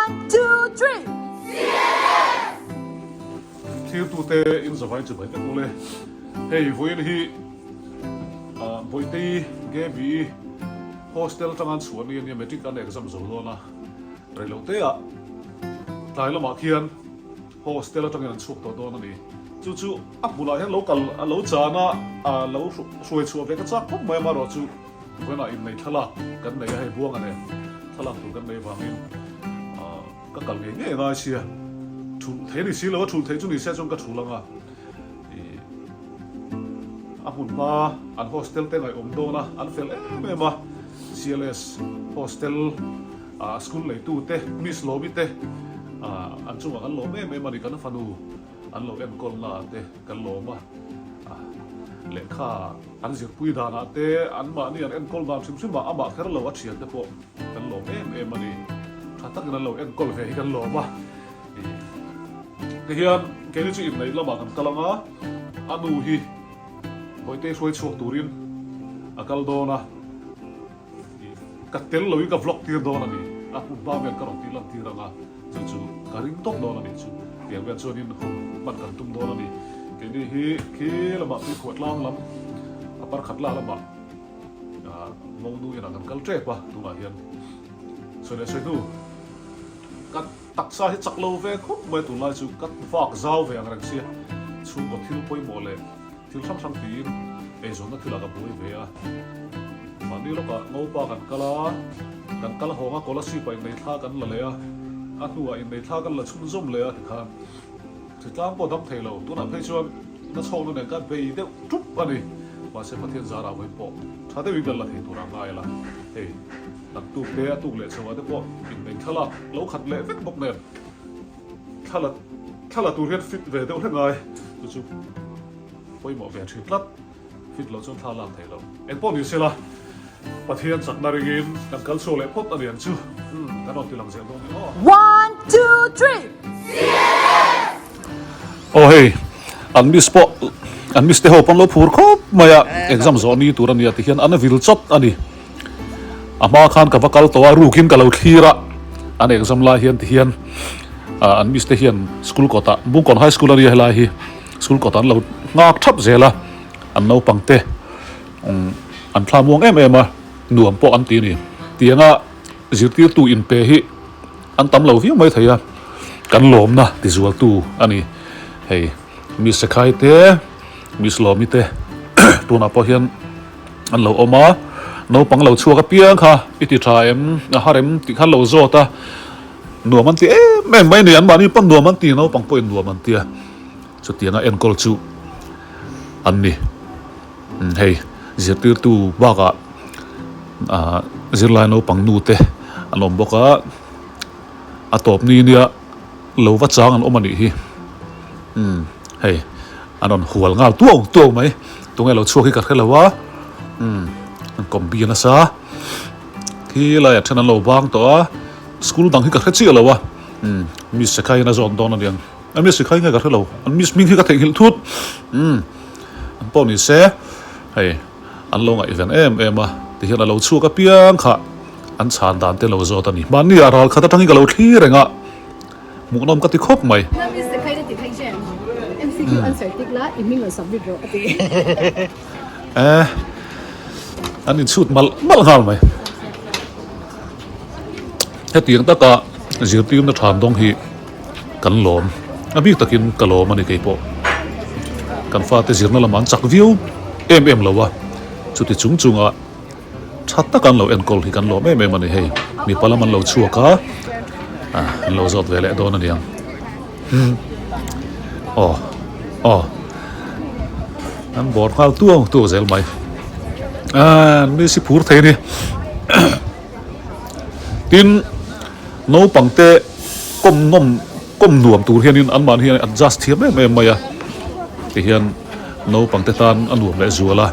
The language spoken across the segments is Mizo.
One, two, three! Thirtute in zavai chu bai vek ule. Hei vawiin hi Bawitei Gaby hostel atanga an chhuah ni ania matric an exam zo dawn a, reilote ah tlai lamah khian hostel atangin an chhuak tawh dawn a ni. Chu chu a hmunah hian lo kal a lo chan a, lo hruai chhuah ve ka chak khawp mai amaherawhchu Vawiinah innei thlalak kan nei a, hei Buanga nen thlalak tur kan nei vangin ka kal ngei ngei ngai sia. Thulh thei a ni si lo a, thulh theih chu ni se chuan ka thul ang a. Ih a hmun hma an hostel te ngaihawm dawn a, an fel em em a, CLS hostel ah school neitu te Miss Lawmi te ah an chungah kan lawm em em a ni, kan fanu an lo enkawl na te kan lawm a, lehkha An zirpui danah te, anmahni an enkawl dan hrim hrim ah amah kher lo a thian te pawh kan lawm em em a ni. Tha takin an lo enkawl ve hi kan lawm a. Tihian keini chu inneih lamah kan kal ang a, a nu hi Bawihte hruai chhuak turin a kal dawn a. Ka tel loin ka vlog tir dawn a ni. A hun hma vel ka rawn tih lan tir ang a, chu chu ka ring tawp dawn a nih chu. Tiang vel chuanin hun hman kan tum dawn a ni. Keini hi khi lamah tuikhuah tlang lam a parkhat la lamah Monu inah kan kal tep a, tunah hian sawi leh sawi hnu ka taksa hi chak lo ve khawp mai tunlai chu ka vak zau ve ang reng sia chhungkaw thil pawimawh leh Thil hrang hrang tiin eizawnna thilah ka buai ve a, mahni lawkah ngopa kan kal a, kan kal hawng a Kolasib ah innei thla kan la leh a, a hnuah innei thla kan la chhunzawm leh a tikhan hritlang pawh dam thei lo, tunah phei chuan na chhawkna nen ka bei deuh tup a ni, mahse Pathian zarah vawi pawh tha deuhin kan la thei turah ngai la, hei naktuk te a tuk leh chho ah te pawh innei thla lak lo khat leh vek bawk nen. Thla thla la tur hian fit ve deuh hlek ngai chu chu pawimawh ve thin tlat fit loh chuan thla lak thei lo. Engpawh ni sela Pathian chakna ringin kan kal chhuak leh phawt a ni ang chu umm kan rawn ti lang zel dawn ni aw. One two three Aw hei an miss pawh an miss te ho pawn lo phur khawp mai a exam zawh ni tur a nia ti hian an vil chawt a ni. A hma khan ka va kal tawh a, rukin ka lo thlir a, an exam lai hian ti hian ah an miss te hian school kawtah Bungkawn High School a nia helai hi school kawtah an lo nghak thap zel a, an naupang te umm an thla muang em em a, nuam pawh an ti a ni. Tianga zirtirtu inpe hi an tam lo viau mai thei a, kan lawmna tizualtu a ni. Hei Miss Sekhai te, Miss Lawmi te tunah pawh hian. An lo awm a, naupang lo chhuak apiang kha i ti tha em, a har em tih kha an lo zawt a, nuam an ti em em mai a ni, anmahni pawn nuam an ti, naupang pawhin nuam an ti a, chutianga enkawl chu an ni. Hei zirtirtu bakah ah zirlai naupang nu te an awm bawk a, a tawp ni nia lo va chang an awm a nih hi, umm hei. An rawn hual nghal tuau tuau mai. Tunge lo chhuak hi ka hre lo a. Umm an kawm bi nasa. Khi laiah then an lo bang tawh a. School dang hi ka hre chiah lo a. Umm Miss Sekhai hian a zawn dawn a niang. A Miss Sekhai nge ka hre lo. An Miss hming hi ka theihnghilh thut. Umm an pawh ni se hei an lo ngaihven em em a. Tihian a lo chhuak apiang kha an chhan dan te lo zawt a ni. Mahni ah ral khat atangin ka lo thlir reng a. Hmuhnawm ka ti khawp mai. Eh, an inchhut malh malh nghal mai. Hetiang taka zirtirna than dawng hi kan lawm. A bik takin ka lawm a ni kei pawh. Kan fate zirna lamah an chak viau em em lo a, chuti chung chunga Tha tak an lo enkawl hi kan lawm em em a ni hei, mipa lam an lo chhuak a, ah an lo zawt ve leh dawn a niang umm aw aw an bawr nghal tuau tuau zel mai ah mi si phur thei a ni tin naupang te kawm nawm kawm nuam tur hianin an mahni hian adjust thiam em em mai a tihian naupang te tan a nuam leh zual a.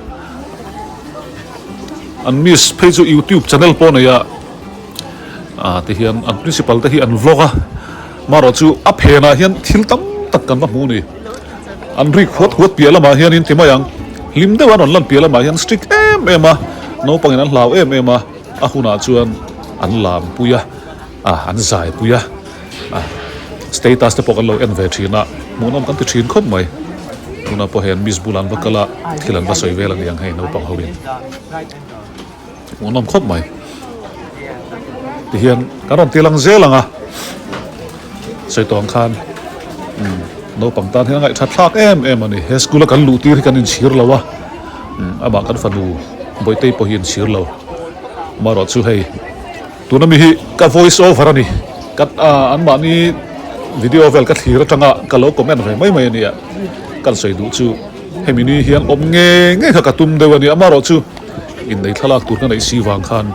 An miss phei chu youtube channel pawh nei a ah ti hian an principal te hi an vlog a marawh chu a phenah hian thil tam tak kan va hmu a ni an rik huat huat piah lamah hianin ti mai ang hlim deuh an rawn lan piah lamah hian strict em em a naupangin an hlau em em a a hunah chuan an lam pui a ah an zai pui a. Status te pawh kan lo en ve thin a, hmuhnawm kan ti thin khawp mai. Tunah pawh hei an miss bulah an va kal a, thil an va sawi vel a ni ang hei naupang ho in. Hmuhnawm khawp mai. Tihian kan rawn ti lang zel ang a, sawi tawh ang khan umm naupang tan hian a ngaihthat thlak em em a ni. He school a kan luh tir hi kan inchhir lo a, umm amah kan fanu Bawitei pawh hi inchhir lo. Amaherawhchu hei. Tuna mi hi ka voice over a ni. Ka an mahni video vel ka thlir atanga ka lo comment ve mai mai a nia. Kan sawi duh chu hemi ni hian awm nge nge kha ka tum deuh a ni. Amaherawh chu innei thlalak tur ka neih si vang khan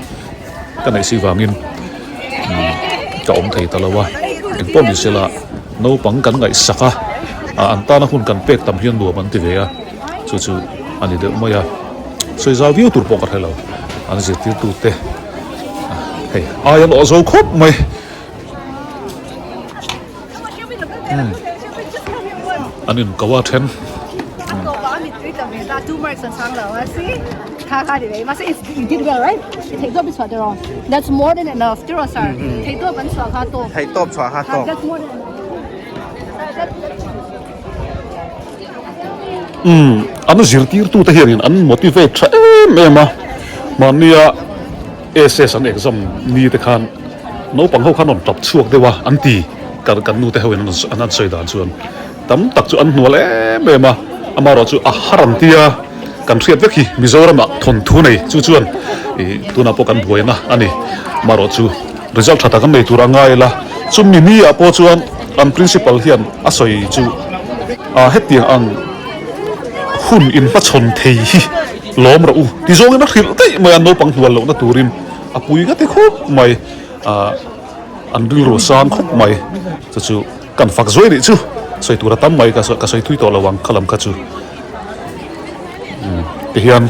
ka neih si vangin ka awm thei ta lo a. Engpawh ni sela naupang kan ngaihsak a, an tana hun kan pek tam hian nuam an ti ve a, chu chu a ni deuh mai a. Sawi zau viau tur pawh ka hre lo. An zirtirtute. Hei ai an awh zo khawp mai. An in ko a then. Umm an zirtirtute hianin an motivate tha em em a mahnia SS an exam ni te khan naupang ho khan rawn tap chhuak deuh a an ti kan kan nute ho in an an sawi dan chuan tam tak chu an hnual em em a amaherawh chu a har an tia kan hriat vek hi Mizoram ah thawnthu nei chu chuan ih tunah pawh kan buaina a ni amaherawh chu result tha tak an nei tur a ngai la chumi ni ah pawh chuan an principal hian a sawi chu ah hetiang ang hun inhmachhawn thei hi lawm rawh u ti zawngin a hrilh daih mai a naupang hnual lohna turin a pui ngati khawp mai ah an rilru a sang khawp mai chu chu kan fak zuai nih chu sawi tur a tam mai ka ka sawi thui tawh lo ang kha lam kha chu umm tihian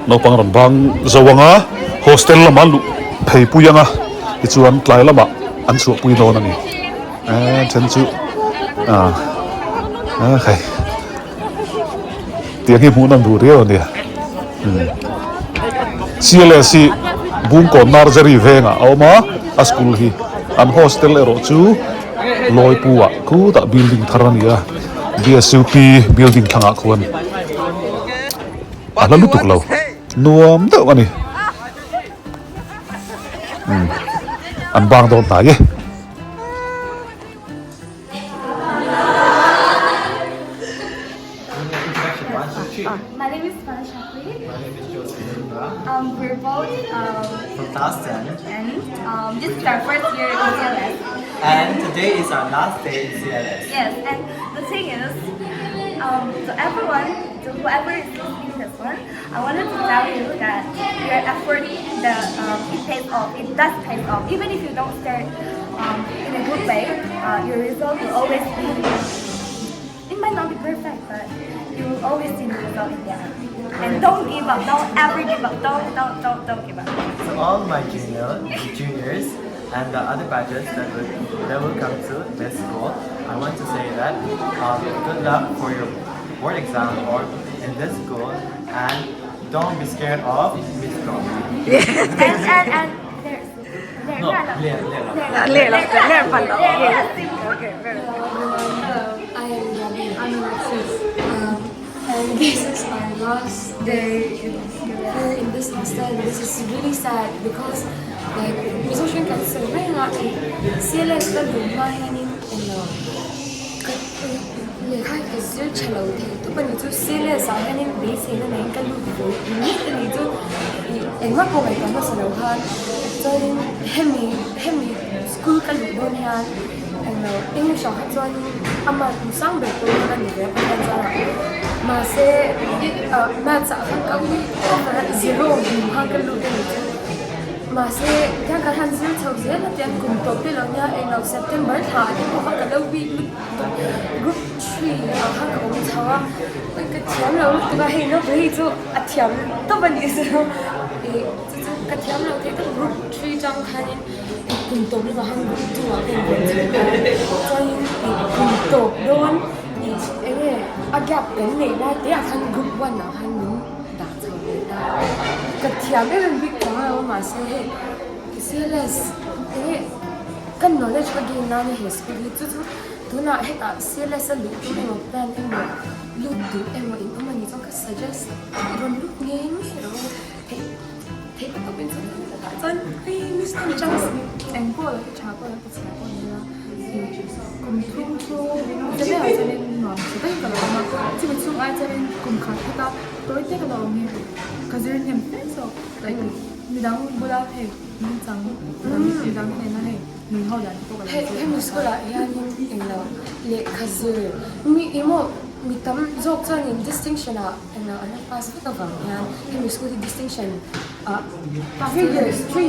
naupang rawn bang zo anga hostel lama luh phei pui anga tichuan tlai lamah an chhuahpui dawn a ni eee then chu ah ah hei. Tiang hi hmuh nawm duh riau a nia. CLS hi Bungkawn Nursery vengah a awm a, a school hi an hostel erawh chu Lawipu ah khutah building thar a ni a, BSUP building thlangah khuan a hla lutuk lo, nuam deuh a ni. An bang dawn hnai e. My name is Spanish Shakri. My name is Joseph Zumba. Um, we're both um, From class 10. and um, this is our first year in CLS. And today is our last day in CLS. Yes, and the thing is, um, to everyone, to whoever is listening to this one, I wanted to tell you that your effort, the um, it pays off. It does pay off, even if you don't start um, in a good way. Uh, your result will always be. It might not be perfect, but you will always see the result in the end. And don't give up. Don't ever give up. Don't, don't, don't, don't give up. To all my junior, juniors and the other batches that will, that will come to this school, I want to say that um, good luck for your board exam or in this school and don't be scared of Miss Gong. And, and, and there's, there, No, there, Leah, Leah. Okay, very good. Hello, I am Gabby. I'm Alexis. Um, and this is our last day in, here in this hostel. This is really sad because like Mizo kan sawi mai anga CLS ka luh hma hianin englo ka lehkha hi ka zir tha lo thei tawp a ni chu CLS ah hianin beiseina neiin ka lut ve ringawt a ni chu ih engmah pawh ngaihtuah hmasa lo khan chuanin hemi hemi school ka luh dawn hian englo English ah kha chuanin a mark hmu sang ber pawh hi ka ni ve a pathian chuan mahse ah maths ah khan ka ui tawp a zero hmu khan ka lut a ni chu. Mahse, tiang kan han zir chho zel a tiang kum tawp te lo nia englo September thla ah te pawh kha ka lo bik lutuk group 3 ah khan ka awm chho a, ka thiam lo lutuk a hei naupang hi chu a thiam tawp a nih chu ih chu chu ka thiam lo theih tawp group 3 tang khanin kum tawp lamah khan group 2 ah ka inbuai chho ta chuanin ih kum tawp dawn ih eng nge a gap kan neih lai te ah khan group 1 ah khan min Dah chho ve ta. Ka thiam em em bik tawh a mahse hei CLS enge ka knowledge ka gain nan he school hi chu chu tunah hetah CLS a luh tum emaw plan emaw lut duh emaw in awm a nih chuan ka suggest i rawn lut ngei ngei rawh u theih theih ka tawp in chuan hetah chuan hei miss ten chance Eng pawh lo ka tha pawh lo ka chhia pawh ni ila kum thum chu zet ah chuanin nuam chi daih ka lo awm a chumi chhung ai chuanin kum khat heta tawi te ka lo awm hi ka zir hnem fe zawk like midang bula hei nungchang midang hnena hei nun ho dan te pawh ka lo Hei hemi school ah hianin englo lehkha zir mi emaw mi tam zawk chuanin distinction ah englo an la pass vek avang hian hemi school hi distinction ah 3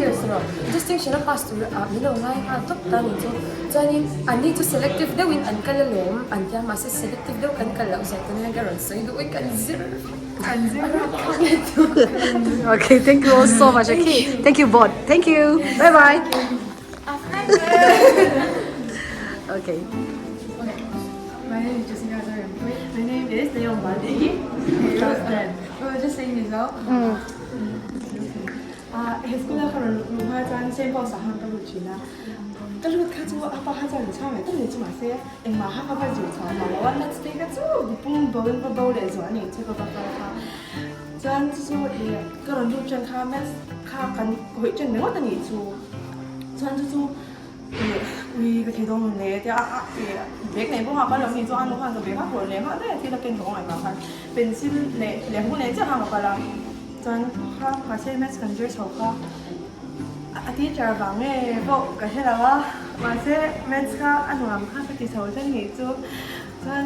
years erawh distinction a pass tur ah min lo ngai nghal tawp ta ni chu chuanin an ni chu selective deuhin an kal alawm an tia mahse selective deuh kan kal loh zia tuna hian ka rawn sawi duh in kan zir kan zir Okay, thank you all so much. Okay, thank you both. Thank you. Bye bye. Okay. My name is Jessica Azarian. My name is Leon Badi. Class 10. We were just saying this now. He school a ka rawn luh hma chuan Saint Paul's ah khan ka lut thin a, ka lut kha chu a pa kha chuan min chhang ve tak ni chu mahse engmah kha ka va zir chhuah hna lo a, maths te kha chu pum bo in va bo leh zual a ni chu ka va kal kha chuan chu chu ih ka rawn lut ṭan kha maths kha kan hawi ṭan ringawt a nih chu chuan chu chu ih ui ka thei dawn le tia a ih bag nei bawk a kal lo ni chu a nu khan ka bag a hawrh leh nghal daih a thil a ken bawk a ngaihtuah khan pencil leh lehkhabu nei chiah khan ka kal a. Chuan kha mahse maths kan zir chho kha a teacher vang nge pawh ka hre lo a mahse maths kha a nuam kha ka ti chho ṭan nih chu chuan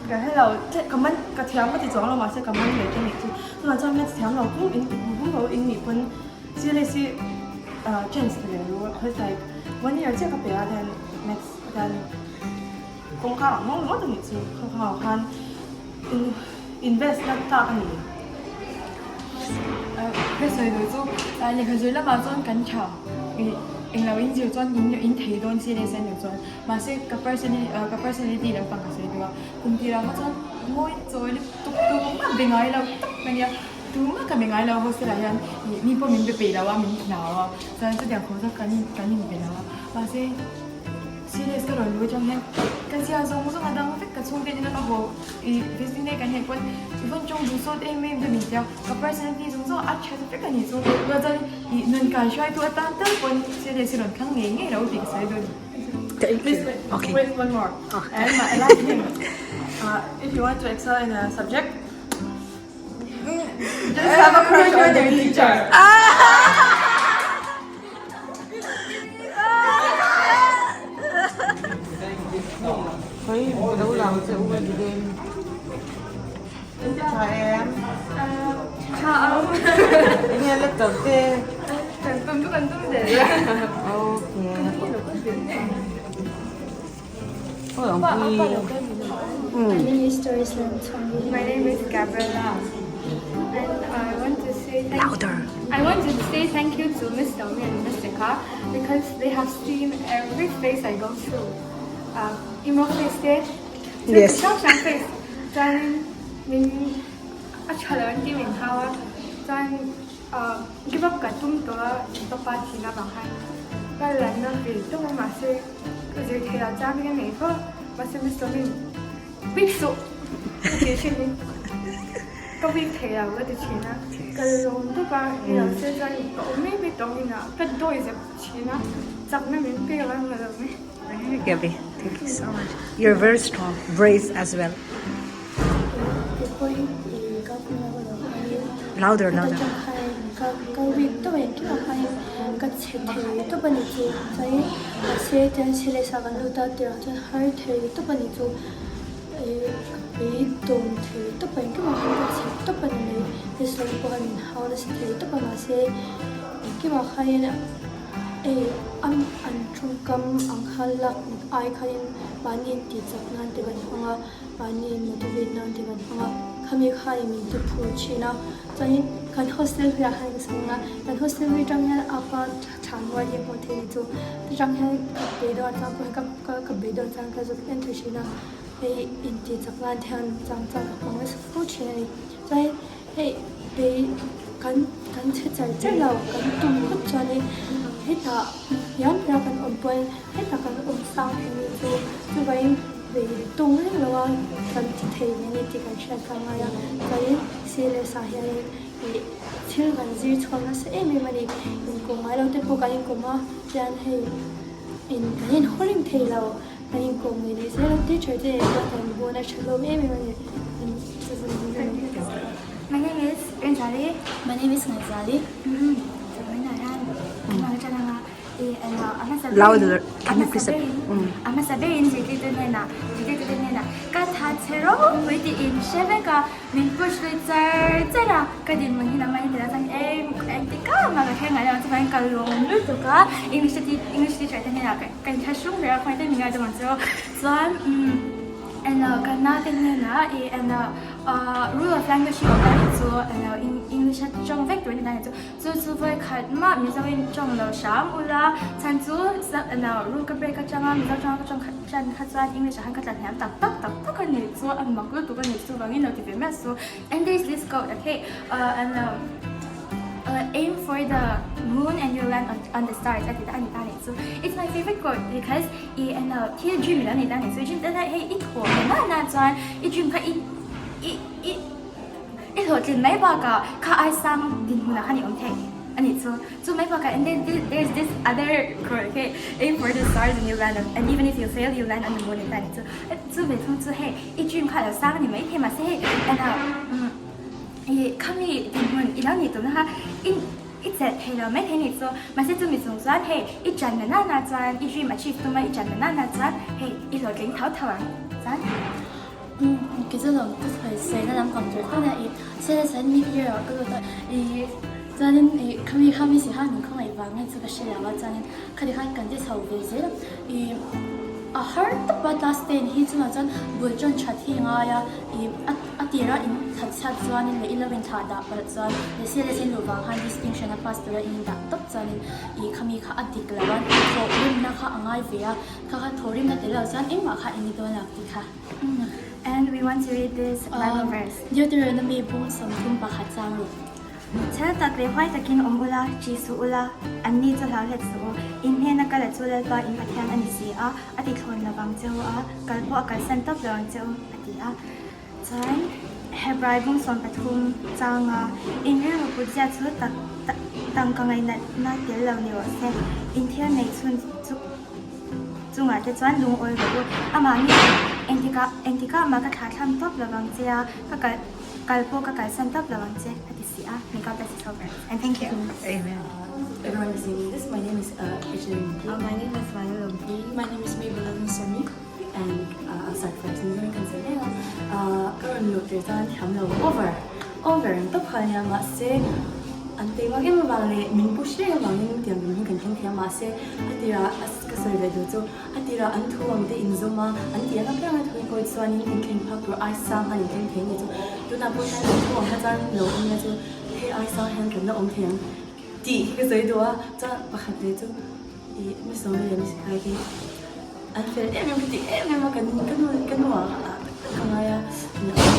ka hre lo ka man ka thiam ka ti chuang lo mahse ka man ve ṭan nih chu chuvang chuan maths thiam lo pum in pum lo in nih pawn CLS hi chance pe ve ru cause like one year chiah ka pe a then maths hian kawngka ah ngawt ngawt a nih chu kha kha khan Invest na tlak a ni. Ka sawi duh chu lehkha zir lamah chuan kan tha englo in zir chuan in thei dawn si leh sen loh chuan mahse ka ka personality lampang ka sawi duh a kum tirah kha chuan ngawi chawi lutuk tumah be ngai lo tak ka nia tumah ka be ngai lo hostel ah hian mi pawh min be peih lo a min hlau a chuan chutiang khawp chuan kan in be lo a mahse. Serious ka rawn luh atang hian ka zia zawng zawng a dang vek ka chhungte nen a ka haw ih visiting day kan neih pawn i vawn tawng duh sawt em em te min tia ka personality zawng zawng a that vek a ni chu chuan chuan ih nun kai hruaitu atan tal pawn serious hi rawn thlang ngei ngei lo tih ka sawi dawn. Please wait, okay. wait one more. And my last thing, if you want to excel in a subject, just have a crush on your teacher. My name is Doris Lam Chong. My name is Gabriela and I want to say thank Louder. I want to say thank you to Miss Domi and Mr. Ka because they have seen every phase I go through. Emo phase te, Yes. hrang hrang phase chuan min a tha lo an ti min hau a chuan give up ka tum tawh a ka pa thihna vang khan ka lanna ve tawp a mahse ka zir theih ah chang hi ka nei fo mahse Miss Domi weak suh ka ti thin in ka weak thei lo ka ti thin a ka lawm tawp a ni lo se chuan ka awm mai mai tawh ang inah ka dawi zep thin a chakna min pek a ka lawm e. Gabby, thank you so much. You're very strong, brave as well. Louder, louder. Ka weak tawp a engkim ah khan ka chhe thei tawp a ni chu chuanin mahse tiang chhe leh sa kan lut a tirah chuan har thei tawp a ni chu ih ka beidawm thei tawp a engkim ah khan ka chhe tawp a ni mai hriselna pawh khan min hau nasa thei tawp a mahse engkim ah khanin hei an tawngkam ang khan lak ai khanin mahni intih chak nan te kan hmang a mahni in motivate nan te kan hmang a khami khanin min ti phur thin a chuanin kan hostel hlui ah khan ka sawi ang a kan hostel hlui atang hian apa thlan rual hi a hmuh theih ni chu chutang hian ka beidawn chang pawh hi ka ka beidawn chang ka zuk en thei thin a hei intih chak nan te hian chang chang ka hmang nasa fo thin a ni chuanin hei bei kan kan chhe char char lo kan tum phawt chuanin hetah. hniam bera kan awm pawhin hetah kan awm sang thei ni chu chuvangin vei tung reng lo a kan ti thei ve ni tih kan hriat kha a ngai a chuanin CLS ah hianin ih thil kan zir chhuak nasa em em a ni inkawm ngai lo te pawh kan inkawm a chuan hei in kan inhaw reng thei lo kan inkawm ngei leh zel a teacher te nen pawh kan bawna tha hlawm em em a ni. My name is Rinzali. My name is Ngaihzali. Louder, can you please? A hmasa berin zirtirtu hnenah zirtirtute hnenah ka tha che ropui tiin hre vek a, min push lui char char a, ka dinhmun hi nangmah in tila chuan eng engtik ah mah ka thleng ngai lo ang chuvangin ka lawm lutuk a, English English teacher te hnenah ka inthlahrung ber a khawngaih te min ngaidam ang chu chuan umm. Eno ka naute hnenah i eno rule of language hi awm a nih chu eno English a tawng vek tur a ni ta nih chu chu chu vawi khat mah Mizo in tawng lo hram ula chhan chu eno rule ka break atanga Mizo tawng ka tawng khat tan kha chuan English ah khan ka tla hniam tak tak tak tak a nih chu a mak lutuk a nih chu vangin lo ti ve miah su and there is this quote okay eno aim for the moon and you land on the stars a ti ta a ni ta nih chu it's my favorite quote because I en lo, thil dream ilo nei ta ni chu, dream te hei i thaw ve na na chuan i dream kha i i i i hlawhtlin mai bakah kha ai sang dinhmunah khan i awm thei a nih chu, chu mai bakah and then there is this other quote hei aim for the stars and you land on and even if you fail you land on the moon ta ni chu, chu ve thung chu hei i dream kha alo sang a ni mai thei mahse hei en lo i khami dinhmun ilo nih tumna kha i I chelh thei lo mai thei nih chu. Mahse chumi chung chuan hei i ṭan na nana chuan i dream achieve tum a i ṭan na nana chuan hei i hlawhtling tho tho ang chuan. Umm kei chu lo ka sawi sawi na lam pang tur khan a i sele sawn mid year ah ka lut a i chuanin i khami khami si khan min khawngaih vang nge chu ka hre lo a chuanin khati khan kan ti chho ve zel a i a har tawp a class 10 hi chungah chuan bul ṭan ṭhat hi a ngai a i a A tira in that chhiat chuanin leh i lo in thlah dah palh chuan leh sia leh sin luh vang khan distinction a pass tura in dah tawp chuanin ih khami kha a dik lo a, thawhrimna kha a ngai ve a, kha kha thawhrimna tel lo chuan engmah kha in ni dawn lo tih kha. And we want to read this Bible verse. Deuteronomy bung 31 chang ru. Chhel tak leh huai takin awm ula, ṭih suh ula, anni chu hlau hlet suh u. In hnena kal a chu Lalpa in Pathian a ni si a, a ti thlawn lo vang che u a, kal pawh a kalsan tawp lo ang che u, a ti a. Chuan Hebrai bung 13 changa in rilru put zia chu tak tangka ngaihnatna tel lo ni rawh se. In thil neih chhun chu chungah te chuan lungawi rawh u. Amah mi engtikah engtikah mah ka thlah thlam tawp lo vang che a, ka kal kal pawh ka kalsan tawp lo vang che a ti si a. May God bless his whole words. And thank you. Amen. Everyone is seeing this. My name is uh, Ashley My name is Maya Lompi. My name is Maybelline Sami. And uh, I'll start first. Mizoram kan sawi mek a, uh, ka rawn luh tir chuan thiam lo over, over ang tawp kha ania mahse an tei vak em avang leh min push reng avangin tiang lam hi kan thleng thei a mahse a tirah ka sawi ve duh chu a tirah an thu ang te inzawm a an tih ang apiang a thu in kawi chuanin in thleng phak tur ai sang khan in thleng thei a ni chu tunah pawh hian an thu ang kha chuan lo awm ila chu hei ai sang hian kan la awm thei ang tih hi ka sawi duh a chuan pakhat leh chu ih mi sawm leh mi sipai hi An fel em em ka ti em em a kan ka nu ka nu ah ah tak tak ka ngai a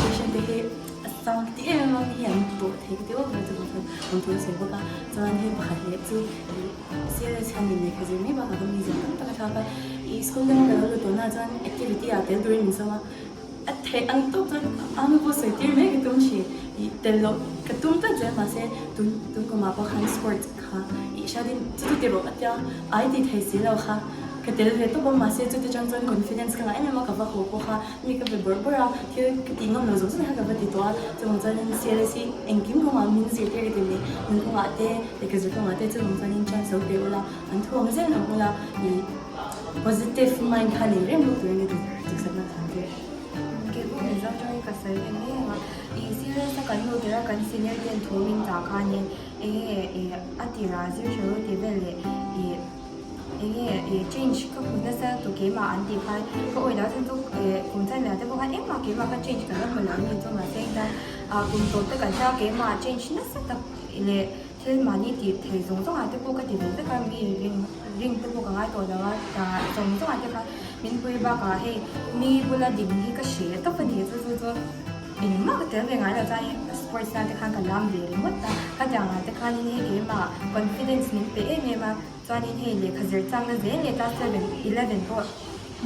patient te hi a sang ka ti em em a mi hi an tawh thei ka ti vak mai chuvang chuan rawn tur a sawi bawk a chuan hei pakhat leh chu ih CLS hian min lehkha zir mai bakah ka mi zir tam tak a thlak a ih school danga ka lo lut tawh na chuan activity ah tel turin min sawm a a theih ang tawk chuan a nu pawh sawi tir mai ka tum thin ih tel loh ka tum tlat zel mahse tun tun kumah pawh khan sports kha ih hriatin chu chu ti rawh a tia ai ti thei si lo kha ka tel ve tawp a mahse chuti chang chuan confidence ka ngah em em a ka va haw pawh kha mi ka be bawrh bawrh a thil ka tih ngam lo zawng zawng kha ka va ti tawh a chuvang chuanin CLS hi engkim kawngah min zirtir ka ti mai nun kawngah te lehkha zir kawngah te chuvang chuanin chance lo pe ula an thu ang zel ang ula ih positive mind kha nei reng bawk turin ka duh duhsakna ka han tir. Kei pawh Mizo tangin ka sawi ve mai ang a ih CLS a kan hmuh tirh a kan senior ten thu min chah khanin enge ih a tirah zir tha ru tih vel leh ih enge ih change ka hmu nasa tu keimah an tih khan ka awih loh chhan chu ih kum chan leh te pawh khan engmah keimah kha change ka la hmu lo ani chu mahse engtin ah kum tawp te kan hria keimah change nasa tak leh thil mahni tih thei zawng zawng ah te pawh ka ti ve vek a mi ring ring te pawh ka ngai tawh lo a tah zawng zawng ah te khan min pui bakah hei mi bula ding hi ka hre tawp a ni chu chu chu. Engmah ka tel ve ngai lo chuan sports nan te khan ka lam ve ringawt a, khatiang ah te khanin hei keimah confidence min pe em em a. Chuanin hei lehkha zir changna zel leh class 7, 11 pawh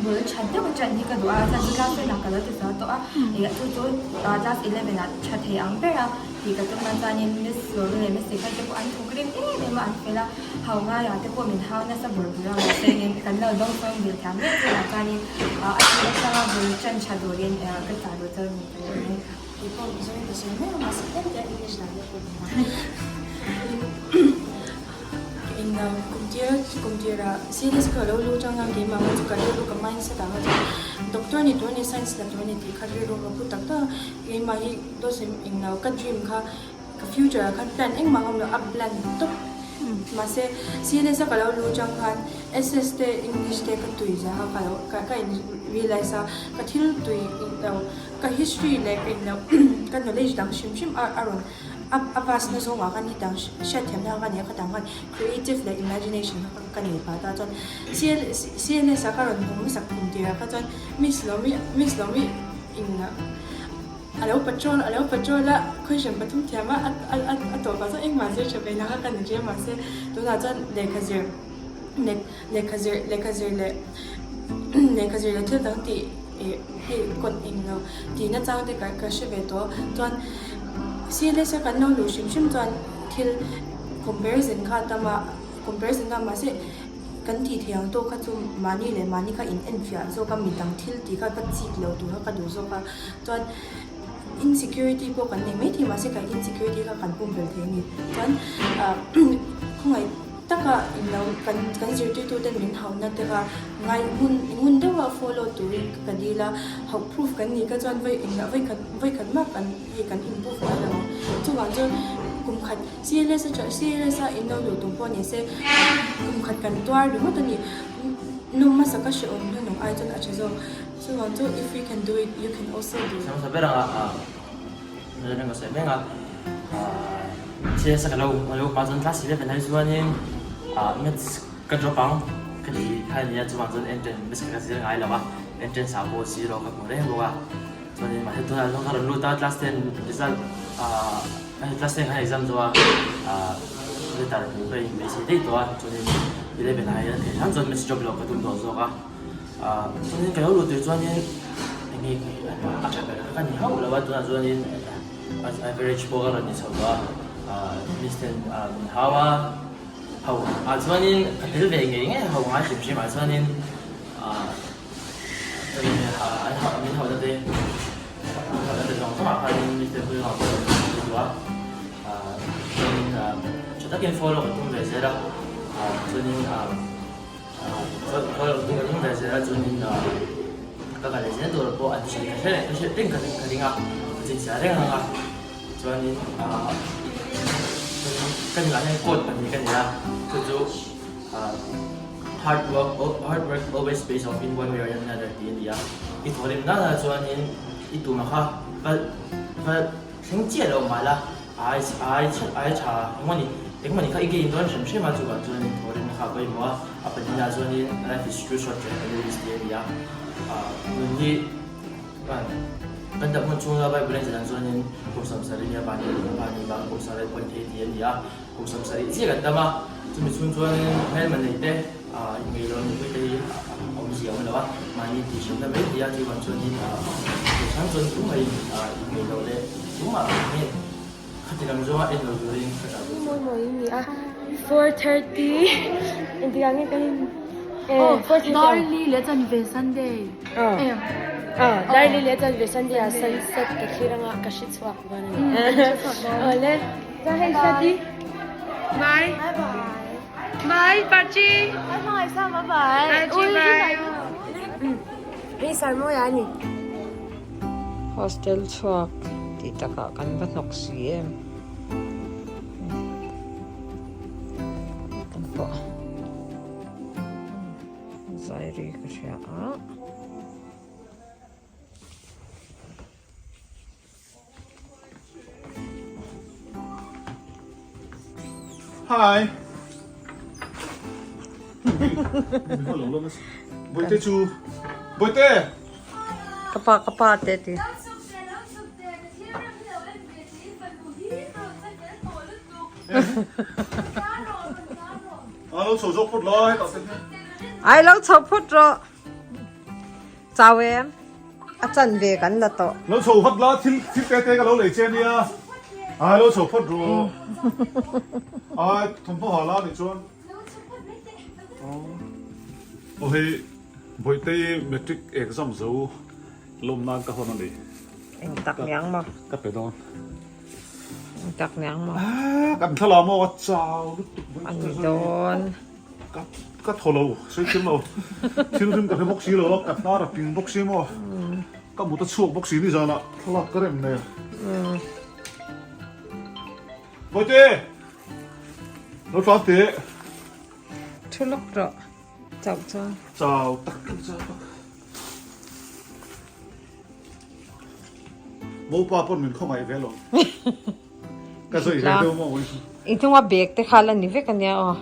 bul that deuh a ṭan hi ka duh a, chuan chu class 10 ah ka lo ti zual tawh a, ih chu chu class 11 ah ṭha thei ang ber a tih ka tum a, chuanin Miss Lawmi leh Miss Sikha te pawh an thawk rim em em a, an fel a, hau ngaiah te pawh min hau nasa bur bur a, mahse engin kan lo dawng sawm ve thiam mek zel a, chuanin a tir atanga bul ṭan ṭha turin ka chah duh chu a ni ka lawm e. Kei pawh Mizoram ka sawi mai a, mahse tlem te a English dan deuh pawh ka hmu a. In kum tir kum tirah CLS ka lo lu chang a, keimah kha chu ka rilru ka mindset ah kha chuan doctor ni tur a ni, science la tur a ni tih kha rilru ka pu tak tak a. Keimah hi dawt englo ka dream kha ka future ah khan plan engmah ka awm lo a blank tawp. Mahse CLS a ka lo lu chang khan SS te English te ka tui zia kha ka lo ka in realize a, ka thil tui englo Ka history leh ka inloh ka knowledge dang hrim hrim a a rawn a a vast na zawngah khan ni dang hriatthiamna kha ka nei a ka dang khan creative leh imagination kha ka nei pah ta chuan CL CLS ah ka rawn hmu hmasak kum tirah kha chuan Miss Lawmi Miss Lawmi in a lo patrol a lo patrol a question pathum thiam a a a a tawpah chuan engmah zir tha ve lo kha ka ni ṭhin a mahse tunah chuan lehkha zir lehkha zir lehkha zir leh lehkha zir leh thil dang tih ih hei kawt eng lo tih na chang te ka ka hre ve tawh chuan CLS a kan lo luh hrim hrim chuan thil comparison kha a tam a comparison kha mahse kan tih theih ang tawk kha chu mahni leh mahni kha in enfiah zawk a midang thil tih kha ka chik lo tur kha ka duh zawk a chuan insecurity pawh kan nei maithei mahse kan insecurity kha kan pumpelh thei a ni chuan ah khawngaih. Taka in lo kan kan zirtirtuten min hauhna te kha ngai ngun ngun deuha follow turin ka dil a, hauh proof kan nih kha chuan vawi engah vawi khat vawi khat mah kan hei kan improve ngai lo ang. Chuvang chuan kum khat CLS a CLS a in lo luh tum pawh ni se kum khat kan tuar ringawt a ni. Nawm hmasa ka hrehawm hnuhnawh ai chuan a tha zawk. Chuvang chu if we can do it, you can also do it. Hmasa ber anga Mizoram ka sawi mek a, CS ka lo ka lo hma chuan class 11 ah hi chuanin maths ka drop ang ka ti kha a nia chuvang chuan entrance maths ka zir ngai lo a, entrance ah pawh zero ka hmu reng bawk a, chuanin mahse tunah chuan ka rawn lut a class 10 result class 10 khan exam zo a letter hmuh ka inbeisei daih tawh a, chuanin 11 ah hian theih hram chuan maths drop loh ka tum tawh zawk a. Chuanin ka lo luh tir chuanin enge a tha ber kha ka ni hauh lo a, tunah chuanin average pawh ka rawn ni chho tawh a, miss ten min hau a, hau ah chuanin ka tel ve ngei ngei a hau ngai hrim hrim ah chuanin an hauh min hauhna te min hauhna te zawng zawng ah khanin miss te bulah pawh ka lo duh a, chuanin tha takin follow ka tum ve zel a, chuanin. Ka kal leh zel tur pawh an hrilh ka hre ka hrilh reng ka ring a, ka chinchhiah reng ang a, chuanin ka nunah hian quote pahnih ka nei a, chu chu hard work hard work always pays off in one way or another tih a ni a, i thawhrim danah chuanin i tumah kha va va thleng chiah loh mah la. Ai ai ai tha engmawni engmawni kha i gain dawn hrim hrim a chuvang chuanin thawhrimna kha a pawimawh a, a pahnihna chuanin life is too short to have a risk tih a ni a, ah nun hi kan dam hun chhunga Bible a inziah dan chuanin kum 70 nia vani vani vang kum 70 pawh ni thei tih a ni a, kum 70 chiah kan dam a, chumi chhung chuanin hmelma nei te ah inngei lo nupui te hi a awmzia a awm lo a, mahni tihhrimna mai thei a chuvang chuanin ah hrang chuan tumah in inngei lo leh. Tumah nge khati lam zawnga en lo turin ka dah duh Mawi mawi in ni a 4:30 engtikah nge kan in Oh Darli leh chan ve Sunday em Darli leh chan ve Sunday ah sunset ka thlir anga ka hre chhuak dawn a ni Awle chuan hei Shadi Bye Bye Pachi Bye Hmangaihsam bye bye Pachi bye Hei Sarmawia a ni. Hostel chhuak tih takah kan va hnawk si em kan pawh zai ri ka hria a. Hi. Boite chu Boite. Ka pa ka pa te ti. A lo chho zawk phawt lai hetah te hian. Ai lo chho phawt rawh. Chau em? A chan ve kan la tawh. Lo chho vat la thil thil te te ka lo lei che nia. Ai lo chho phawt rawh. Ai thawmhnaw ha la nih chuan. Aw hei Bawihtei matric exam zo lawm nan ka hawn a ni. Eng tak niang maw? Ka pe dawn. Eng tak niang maw? Kan thla maw ka chau lutuk a ni dawn. Ka ka thaw lo, sawi thiam lo. Thil rim ka hre bawk si lo a, ka hnar a ping bawk si maw. Ka mut a chhuak bawk si ni zanah thlalak ka rem nen. Bawihte! Lo tlan teh. Thu lawk rawh. Chauh chuan. Chau tak tak chau tak. Mopa pawn min khawngaih ve lo. Ka sawi ve deuh maw. I hnunga bag te kha la ni vek ania aw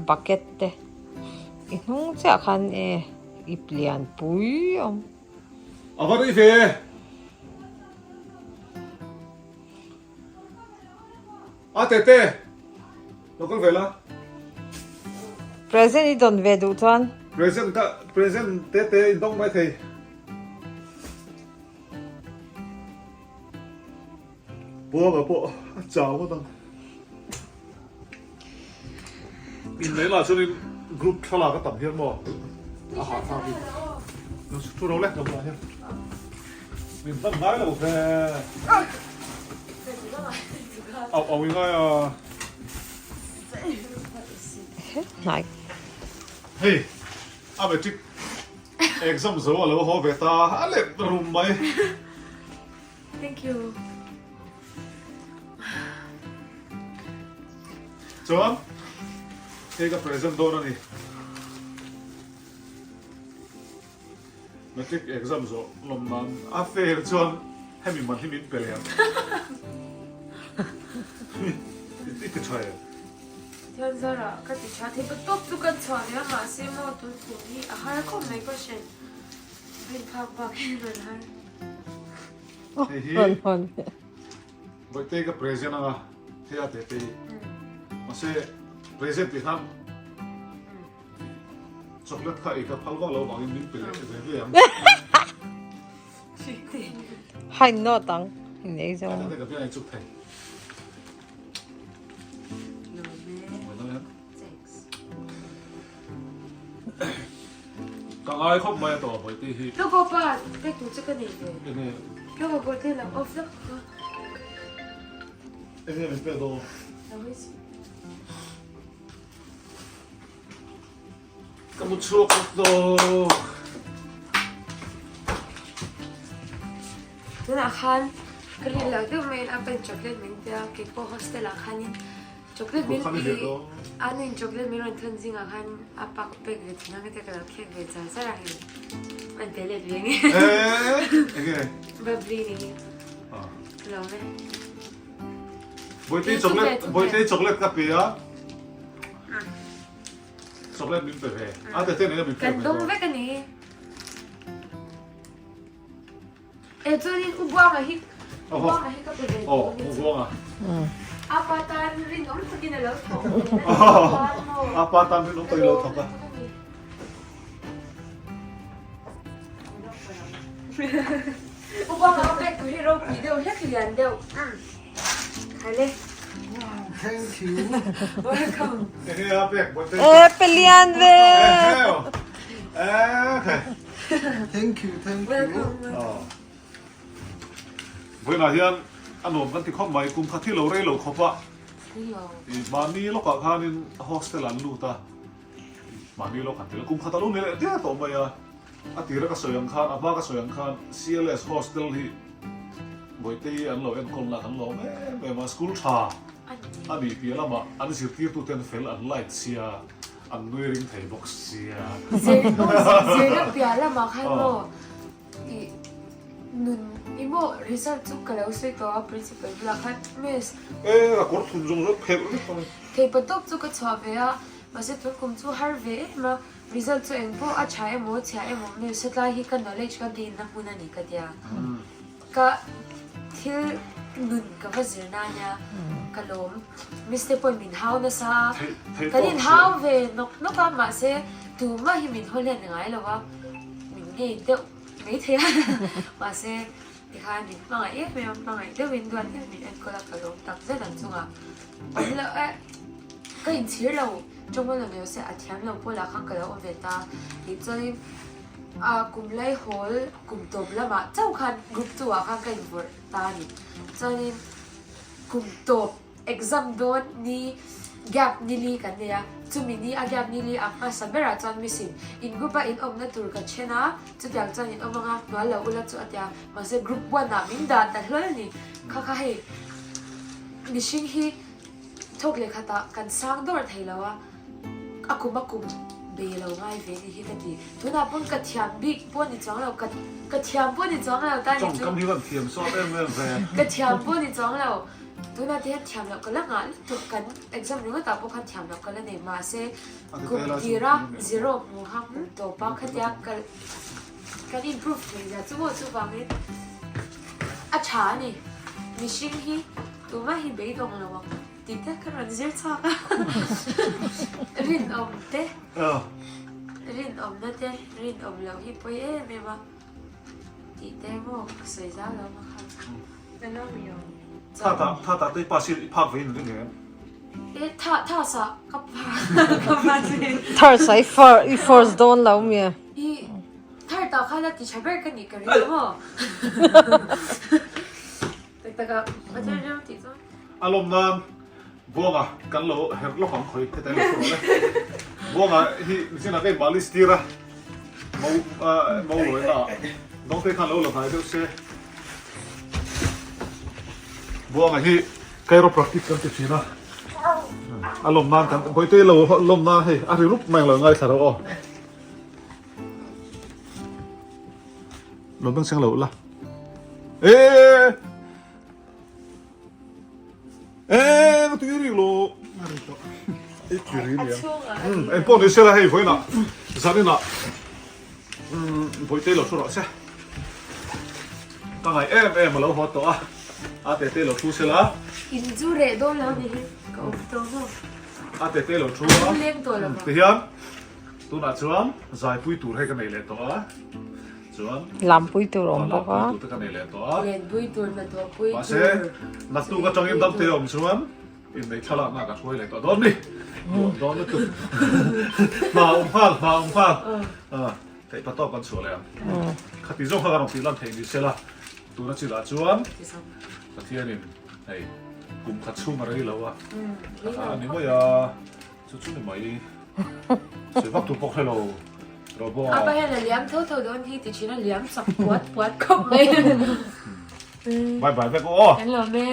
bucket te i hnung chiah khan e ip lian pui awm. A va rei ve. A tete lo kal ve la. Present i dawn ve duh chuan. Present ka present tete in dawng mai thei. Buanga pawh a chau ngawt ang. Inneih lah chuanin group thlalak a tam hian maw a hahthlak hi. Thu ro lek lo bulah hian min hman ngai lo ve. Au au i ngai a. Hnai. Hei a matric exam zo a lo haw ve ta a let rum mai. Thank you. Chuan hei ka present dawn a ni. Matric exam zawh lawm nan a fail chuan hemi man hi min pe leh ang. I ti tha em? Thian zarah ka ti tha thei tawp chu ka chhuah ve a mahse maw tun kum hi a har khawp mai question. Rin phak bak hi rawn har. Hei hi Bawihtei ka present anga hei a tete hi. Mahse present tih khan chocolate kha ei ka phal vak lo vangin min pe leh ve ve ang. Hain nawt ang in ei zo. Tete ka biang ei chuk thei. Ka ngai khawp mai a tawh Bawihte hi. Logo pa pek tur chu ka nei ve. Enge? Logo Bawihte lam off lawk ka. Enge min pek dawn? Lo hawi suh. Ka mu chhuak bawk dawn. Tunah khan ka rin loh deuh maiin a pen chocolate min tia keipawh hostel ah khanin Chocolate min i a nin chocolate min rawn thawn zingah khan a pa ka pek ve thin a heta ka lo khek ve char char a hei an pe let ve nge Enge Bubbly ni hi ka lo ve Bawihtei chocolate Bawihtei chocolate ka pe a chocolate min pe ve a tete nen a min pek ve Kan dawng vek a ni. E chuanin U Buanga hi U Buanga hi ka pe ve Aw U Buanga. A pa tan rinawm takin a lo thawk A pa tan rinawm takin a lo thawk a. U Buanga ka pek tur hi ropui deuh hlek lian deuh. Khale. Thank you. Welcome. Enge a pek E pe lian ve. E okay. Thank you, thank you. Vawiinah hian a nuam kan ti khawp mai, kum khat hi lo rei lo khawp a, mahni lawkah khanin hostel an lut a, mahni lawk han ti lo, kum khat a lo ni leh der tawh mai a, a tira ka sawi ang khan, a hma ka sawi ang khan CLS hostel hi Bawihte an lo enkawlna kan lawm em em a, school tha a nih piah lamah an zirtirtuten fel an light sia. An nui ring thei bawk sia. Zirna piah lamah khan maw i nun i maw result chu ka lo sawi tawh a principal bulah khan miss. E a kawr thun zawng zawng phelh vek tawh a ni. Theipa tawp chu ka chhuah ve a mahse tun kum chu har ve em a result chu eng pawh a tha emaw chhia emaw miss hetlai hi ka knowledge ka gain na hmun a ni ka tia ka thil nun ka va zir na ania. Ka lawm. Miss te pawhin min hau nasa a, kan inhau ve nawk nawk a, mahse tumah hi min haw hlen ngai lo a, min ngei deuh maithei a, mahse tikhan min hmangaih em em a, hmangaih deuhin duat deuhin min enkawl a, ka lawm tak zet ang chungah awm lo e, ka inchhir lo, tawng lo ni se a thiam lo pawh lah khan ka lo awm ve ta, tihchuanin a kum laihawl kum tawp lamah chauh khan group 2 ah khan ka invawrh ta a ni, chuanin. Kum tawp exam dawn ni gap ni li kan nei a, chumi ni a gap ni li a hmasa berah chuan miss in in group a in awmna tur ka then a, chutiang chuan in awm anga hnual lo ula chu a tia, mahse group one ah min dah ta hlawl ni, kha kha hei mihring hi thawk leh khatah kan sang dawr thei lo a. A kum a kum be lo ngai ve ni hi ka ti. Tunah pawn ka thiam bik pawh ni chuang lo, ka ka thiam pawh ni chuang lo ta ni chu. Tawngkam hi van thiam sawt em em ve. Ka thiam pawh ni chuang lo. Tunah te hian thiam loh ka la nghah lutuk, kan exam ringawt ah pawh khan thiam loh ka la nei. Mahse kum tira zero hmu kha kum tawp a khatia ka kan improve thei zia chu maw chuvangin a tha a ni. Mihring hi tumah hi beidawng lo ang. Tih te ka rawn zir chhuak a, rinawm te, rinawmna te, rinawm loh hi pawi em em a tih te maw ka sawi zau lo ang kha. Tha ta tha ta te pa sir i phak ve in ring em? E tha tha sa ka ka pa che. Thar sa i for i force dawn lo mi? I thar ta kha la ti tha ber ka nih ka ring maw? Tak tak a, Pathian ram tih chuan. A lawm nan Buanga kan lo herh lawk ang khawi heta ilo thu rawh le. Buanga hi nichin ah ka inmah list tir a, mo mo lawi na ah naute khan lo la hnai deuh se. Buanga hi chiropractic kan ti thin a, a lawm nan kan Bawihte lo lawm nan hei a ri rup mai ang lo ngaithla rawh aw. Lo beng seng lo la. Eee! Eee, ka tui rik lo. I tui ri nia. Um, eng pawh ni se la hei vawiinah zaninah um Bawihte lo thu rawh se. Ka ngai em em a lo haw tawh a. A tete lo thu se la. In chu reh dawn lo ni hi ka awm tawh maw. A tete lo thu a. Leng tawh lo. Tihian tunah chuan zaipui tur hei ka nei leh tawh a. Chuan Lampui tur awm bawk a. Lampui tur te ka nei leh tawh a. Lenpui tur, hnathawhpui tur. Mahse, naktuk atangin damte awm chuan inneih thlalakna ka hruai leh tawh dawn ni. Nuam dawn lutuk. Hna awm nghal, hna awm nghal. Theih pa tawk kan chhuah leh ang. Khati zawng kha kan rawn tih lan theih ni sela, tuna chilah chuan Pathianin hei kum khat chhung a rei lo a, a ni mai a. Chu chu ni mai. Sawi vak tur pawh hre lo rawh A pa hian a liam tho tho dawn hi ti thin a liam sak puat puat khawp mai. Bye bye vek aw. Kan lawm e.